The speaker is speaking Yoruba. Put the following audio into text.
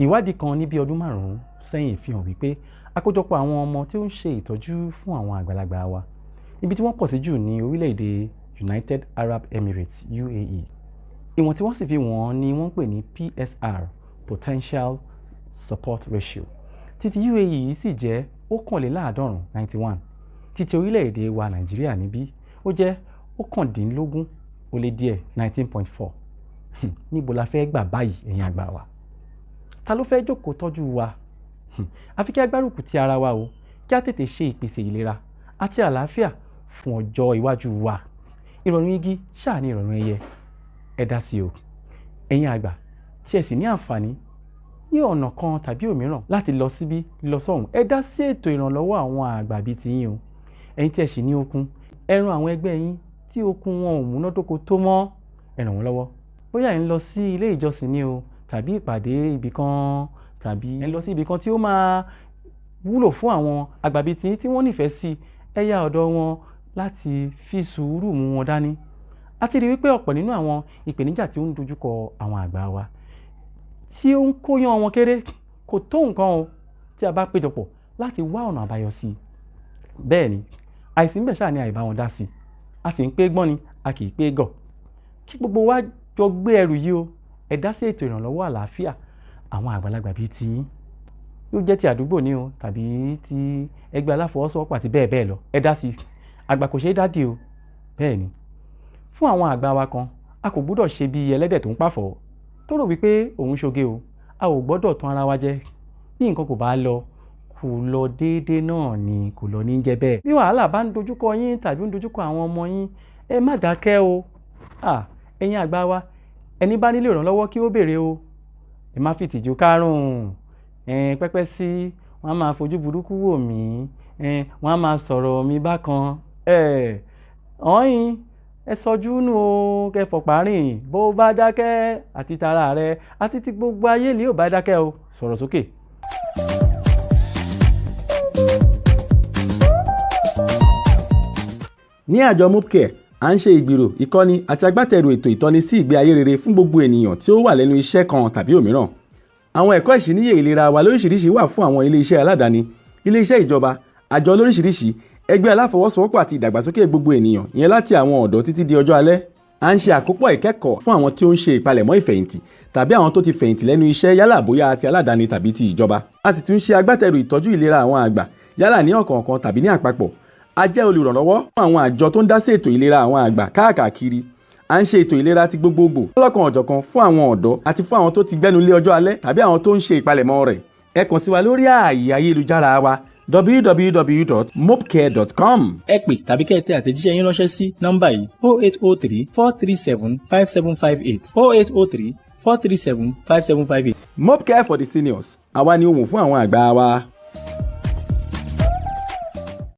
Ìwádìí kan ní bí ọdún 5 sẹ́yìn fi hàn wípé àkójọpọ̀ àwọn ọmọ tí ó ń ṣe ìtọ́jú fún àwọn àgbàlagbà wa, ibi tí wọ́n pọ̀ sí jù ní orílẹ̀-èdè United Arab Emirates UAE. Ìwọ̀n tí wọ́n sì fi wọ̀n ni wọ́n ń pè ní PSR, Potential Support Ratio. Títí UAE yìí sì jẹ́ 91, 91. Títí orílẹ̀-èdè wa Nàìjíríà níbí ó jẹ́ 19.4, 19.4. Níbo la fẹ́ gbà báyìí, ẹ̀yin àgbà wa? Ta ló fẹ́ jókòó tọ́jú wa? Àfi kí a gbárùkù ti ara wa o, kí a tètè ṣe ìpèsè ìlera àti àlàáfíà fún ọjọ́ iwájú wa. Ìrọ̀rùn igi ṣáà ní ìrọ̀rùn ẹyẹ. Ẹ dá sí o. Ẹ̀yin àgbà tí ẹ sì ní àǹfààní ní ọ̀nà kan tàbí òmíràn láti lọ síbí lọ sọ́hùn, ẹ dá sí ètò ìrànlọ́wọ́ àwọn àgbà bíi tiyín o. Ẹ̀yin tí ẹ sì ní okun, ẹ ran àwọn ẹgbẹ́ yín tí okun wọn ò múnádóko tó mọ́, ẹ ràn wọ́n lọ́wọ́. Bóyá ẹ̀ ń lọ sí ilé ìjọsìn ni o, tàbí ìpàdé ibì kan, tàbí ẹ̀ ń lọ sí ibì kan tí ó máa wúlò fún àwọn àgbà bíi tiyín tí wọ́n nífẹ̀ẹ́ sí, ẹ yá ọ̀dọ̀ wọn láti fi sùúrù mú wọn dání. A ti rí wípé ọ̀pọ̀ nínú àwọn ìpèníjà tí ó ń dojúkọ àwọn àgbà wa tí ó ń kóyán wọn kéré kò tó nǹkan o tí a bá péjọpọ̀ láti wá ọ̀nà àbáyọ sí i. Bẹ́ẹ̀ ni, àìsí ń bẹ̀ ṣáà ni àìbá wọn dá sí i. A sì ń pé gbọ́n ni, a kì í pé gọ̀. Kí gbogbo wa jọ gbé ẹrù yìí o, ẹ dá sí ètò ìrànlọ́wọ́ àlàáfíà àwọn àgbàlagbà bíi tiyín. Yóò jẹ́ ti àdúgbò ni o tàbí ti ẹgbẹ́ aláfọwọ́sowọ́pọ̀ àti bẹ́ẹ̀ bẹ́ẹ̀ lọ. Ẹ dá sí i. Àgbà kò ṣe é dádì o. Bẹ́ẹ̀ ni, fún àwọn àgbà wa kan, a kò gbọ́dọ̀ ṣe bí ẹlẹ́dẹ̀ tó ń pàfọ̀ tó rò wípé òun ṣoge o. A ò gbọ́dọ̀ tan ara wa jẹ. Bí nǹkan kò bá lọ, kò lọ déédéé náà ni, kò lọ ní jẹ́ bẹ́ẹ̀. Bí wàhálà bá ń dojúkọ yín tàbí ń dojúkọ àwọn ọmọ yín, ẹ má dákẹ́ o. Ẹ̀yin àgbà wa, ẹni bá nílò ìrànlọ́wọ́ kí ó béèrè o. Ẹ má fi ìtìjú kárùn-ún. Pẹ́pẹ́ sí, wọ́n á máa fojú burúkú wò mí. Wọ́n á máa sọ̀rọ̀ mi bákan. Ọ̀hìn, ẹ sọjú nù o, kẹ fọ̀pá rìn. Bó bá dákẹ́ àti tara rẹ àti ti gbogbo ayé lè ò bá dákẹ́ o. Sọ̀rọ̀ sókè. Ní àjọ MoPCare, à ń ṣe ìgbìrò, ìkọ́ni àti agbátẹrù ètò ìtọ́ni sí ìgbé ayé rere fún gbogbo ènìyàn tí ó wà lẹ́nu iṣẹ́ kan tàbí òmíràn. Àwọn ẹ̀kọ́ ìṣíníyè ìlera wa lóríṣiríṣi wà fún àwọn ilé-iṣẹ́ aládàáni, ilé-iṣẹ́ ìjọba, àjọ lóríṣiríṣi, ẹgbẹ́ aláfọwọ́sowọ́pọ̀ àti ìdàgbàsókè gbogbo ènìyàn, ìyẹn láti àwọn ọ̀dọ́ títí di ọjọ́ alẹ́. À ń ṣe àkópọ̀ ìkẹ́kọ̀ọ́ fún àwọn tí ó ń ṣe ìpalẹ̀mọ́ ìfẹ̀yìntì tàbí àwọn tó ti fẹ̀yìntì lẹ́nu iṣẹ́ yálà bóyá ti aládàáni tàbí ti ìjọba. A sì tún ṣe agbátẹrù ìtọ́jú ìlera àwọn àgbà yálà ní ọ̀kọ̀ọ̀kan tàbí ní àpapọ̀. A jẹ́ olùrànlọ́wọ́ fún àwọn àjọ tó ń dá sí ètò ìlera àwọn àgbà káàkiri. À ń ṣe ètò ìlera ti gbogbogbò lọ́lọ́kan-ò-jọ̀kan fún àwọn ọ̀dọ́ àti fún àwọn tó ti gbẹ́nu lé ọjọ́ alẹ́ tàbí àwọn tó ń ṣe ìpalẹ̀mọ́ rẹ̀. Ẹ kàn sí wa lórí ààyè ayélujára wa www.mopcare.com. Ẹ pè tàbí kẹ́ ẹ tẹ àtẹ̀jíṣẹ́ yín ránṣẹ́ sí nọ́mbà yìí 0803 437 5758, 0803 437 5758. MoPCare for the seniors. Àwa ni ohùn fún àwọn àgbà wa.